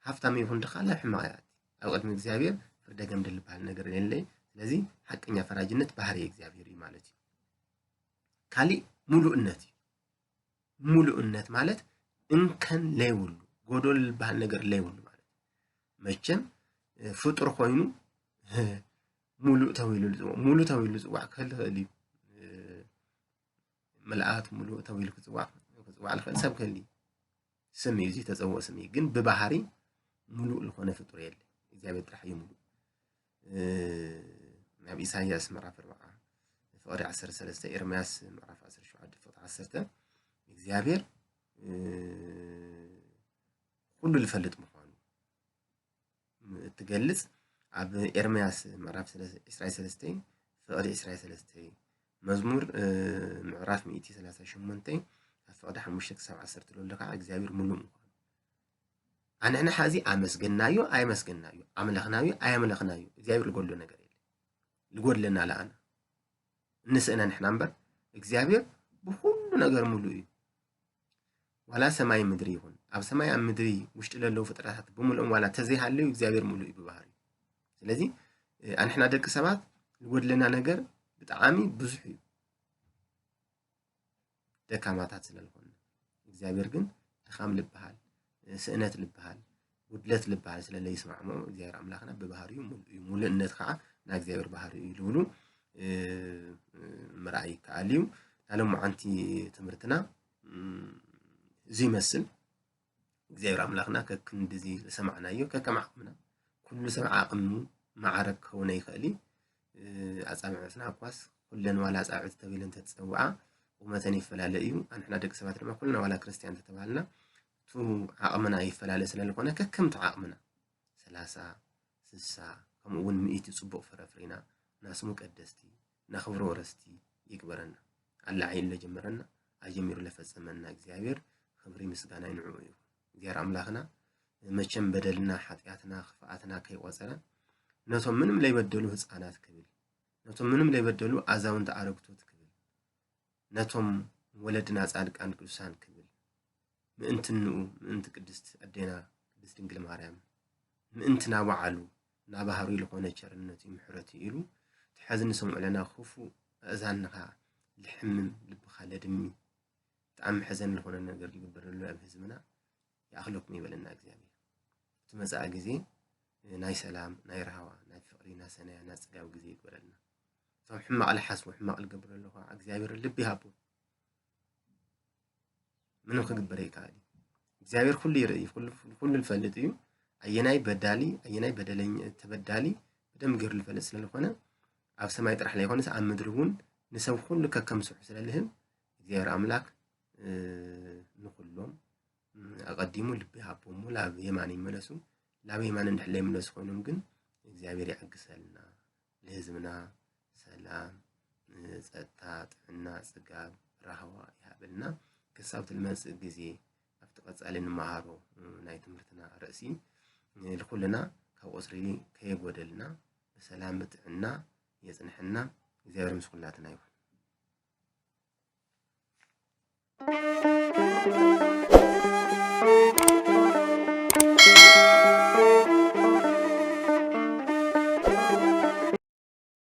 ሃፍታም ይኹን ድኻ ናብ ሕማቕ ይኣቲ። ኣብ ቅድሚ እግዚኣብሔር ፍርደ ገምድል ዝበሃል ነገር የለይ። ስለዚ ሓቀኛ ፈራጅነት ባህሪ እግዚኣብሔር እዩ ማለት እዩ። ካሊእ ሙሉእነት እዩ። ሙሉእነት ማለት እንከን ለይብሉ፣ ጎዶል ዝበሃል ነገር ለይብሉ ማለት እዩ። መቸም ፍጡር ኮይኑ ሙሉእ ተባሂሉ ዝፅዋዕ፣ ሙሉእ ተባሂሉ ዝፅዋዕ ክህል ይኽእል እዩ። ምልኣት ሙሉእ ተባሂሉ ክፅዋዕ ክፅዋዕ ዝኽእል ሰብ ክህል እዩ። ስም እዩ፣ እዚ ተፀውኦ ስም እዩ። ግን ብባህሪ ሙሉእ ዝኾነ ፍጡር የለ፣ እግዚኣብሔር ጥራሕ እዩ ሙሉእ። ናብ ኢሳያስ ምዕራፍ ኣርባዓ ፍቕዲ ዓሰርተ ሰለስተ፣ ኤርምያስ ምዕራፍ ዓሰርተ ሸውዓተ ፍቕዲ ዓሰርተ እግዚኣብሔር ኩሉ ዝፈልጥ ምዃኑ እትገልጽ ኣብ ኤርምያስ ምዕራፍ ዕስራን ሰለስተን ፍቕዲ ዕስራን ሰለስተን፣ መዝሙር ምዕራፍ ሚእቲ ሰላሳ ሸሞንተ ኣብ ፍቕዲ ሓሙሽተ ክሳብ ዓሰርተ ዘሎ ከዓ እግዚኣብሔር ሙሉእ ምዃኑ። ኣንሕና ሓዚ ኣመስገናዮ ኣየመስገናዮ፣ ኣምለኽናዮ ኣየምለኽናዮ እግዚኣብሔር ዝጎድሎ ነገር የለ። ዝጎድለና ለኣና እንስእና ንሕና እምበር እግዚኣብሔር ብኩሉ ነገር ሙሉእ እዩ። ዋላ ሰማይ ምድሪ ይኹን ኣብ ሰማይ ኣብ ምድሪ ውሽጢ ለለዉ ፍጥረታት ብምልኦም ዋላ ተዘይሃለዩ እግዚኣብሔር ሙሉእ እዩ ብባህሪ። ስለዚ ኣንሕና ደቂ ሰባት ዝጎድለና ነገር ብጣዕሚ ብዙሕ እዩ። ደካማታት ስለ ዝኾነ እግዚኣብሔር ግን ድኻም ልበሃል፣ ስእነት ልበሃል፣ ጉድለት ልበሃል ስለ ለይስማዕምዖ እግዚኣብሔር ኣምላኽና ብባህሪኡ ሙሉእ እዩ። ሙሉእነት ከዓ ናይ እግዚኣብሔር ባህሪ እዩ ዝብሉ ምርኣይ ይከኣል እዩ። ናይ ሎማዓንቲ ትምህርትና እዚ ይመስል። እግዚኣብሔር ኣምላኽና ከክንድዚ ዝሰማዕናዮ ከከም ዓቕምና፣ ኩሉ ሰብ ዓቕሙ ማዕረ ክኸውን ኣይኽእል እዩ። ኣጻብዕትና እኳስ ኩለን ዋላ ኣጻብዕቲ ተቢለን እንተትጸውዓ ቁመተን ይፈላለ እዩ። ኣንሕና ደቂ ሰባት ድማ ኩልና ዋላ ክርስትያን እንተተባሃልና እቲ ዓቕምና ይፈላለ ስለ ዝኾነ ከከምቲ ዓቕምና ሰላሳ፣ ስሳ፣ ከምኡ እውን ሚእቲ ጽቡቕ ፍረ ኣፍሪና ናስሙ ቀደስቲ ናኽብሮ ወረስቲ ይግበረና። ኣላዒሉ ለጀመረና ኣጀሚሩ ለፈጸመና እግዚኣብሔር ክብሪ ምስጋና ንዕኡ ይኹን። እግዚኣብሔር ኣምላኽና መቸም በደልና፣ ሓጢኣትና፣ ክፍኣትና ከይቆጸረ ነቶም ምንም ለይበደሉ ህፃናት ክብል፣ ነቶም ምንም ለይበደሉ ኣዛውንቲ ኣረግቶት ክብል፣ ነቶም ወለድና ጻድቃን ቅዱሳን ክብል፣ ምእንቲ ንኡ፣ ምእንቲ ቅድስቲ ኣዴና ቅድስት ድንግል ማርያም፣ ምእንቲ ናባዕሉ ናባህሩ ዝኾነ ቸርነቱ ምሕረቱ ኢሉ ትሐዚ ንሰምዖ ለና ክፉእ ኣእዛንኻ ልሕምም ልብኻ ለድሚ ብጣዕሚ ሕዘን ዝኾነ ነገር ዝግበረሉ ኣብ ህዝብና ይኣኽለኩም ይበለና እግዚኣብሔር። እቲ መጻኢ ግዜ ናይ ሰላም፣ ናይ ራህዋ፣ ናይ ፍቕሪ፣ ናይ ሰናያ፣ ናይ ጽጋብ ግዜ ይግበረልና። እቶም ሕማቕ ልሓስቡ፣ ሕማቕ ልገብሩ ኣለዉ ከዓ እግዚኣብሔር ልቢ ይሃቦም። ምንም ክግበር ኣይከኣል እዩ። እግዚኣብሔር ኩሉ ይርኢ እዩ፣ ኩሉ፣ ኩሉ ልፈልጥ እዩ። ኣየናይ በዳሊ፣ ኣየናይ በደለኛ፣ ተበዳሊ ብደንብ ገይሩ ልፈልጥ ስለ ዝኾነ ኣብ ሰማይ ጥራሕ ለይኮነስ ኣብ ምድሪ እውን ንሰብ ኩሉ ከከም ስርሑ ስለ ልህብ እግዚኣብሔር ኣምላክ ንኩሎም ኣቐዲሙ ልቢ ሃቦሞ ላብ የማን ይመለሱ። ላብ የማን እንድሕር ለይምለሱ ኮይኖም ግን እግዚኣብሔር ይዕግሰልና። ንህዝብና ሰላም፣ ጸጥታ፣ ጥዕና፣ ጽጋብ፣ ራህዋ ይሃበልና። ክሳብ እቲ ልመጽእ ግዜ ኣብቲ ቀጻሊ ንመሃሮ ናይ ትምህርትና ርእሲ ንኩልና ካብ ቁጽሪ ከየጎደልና ብሰላም ብጥዕና የጽንሐና። እግዚኣብሔር ምስ ኩላትና ይኹን።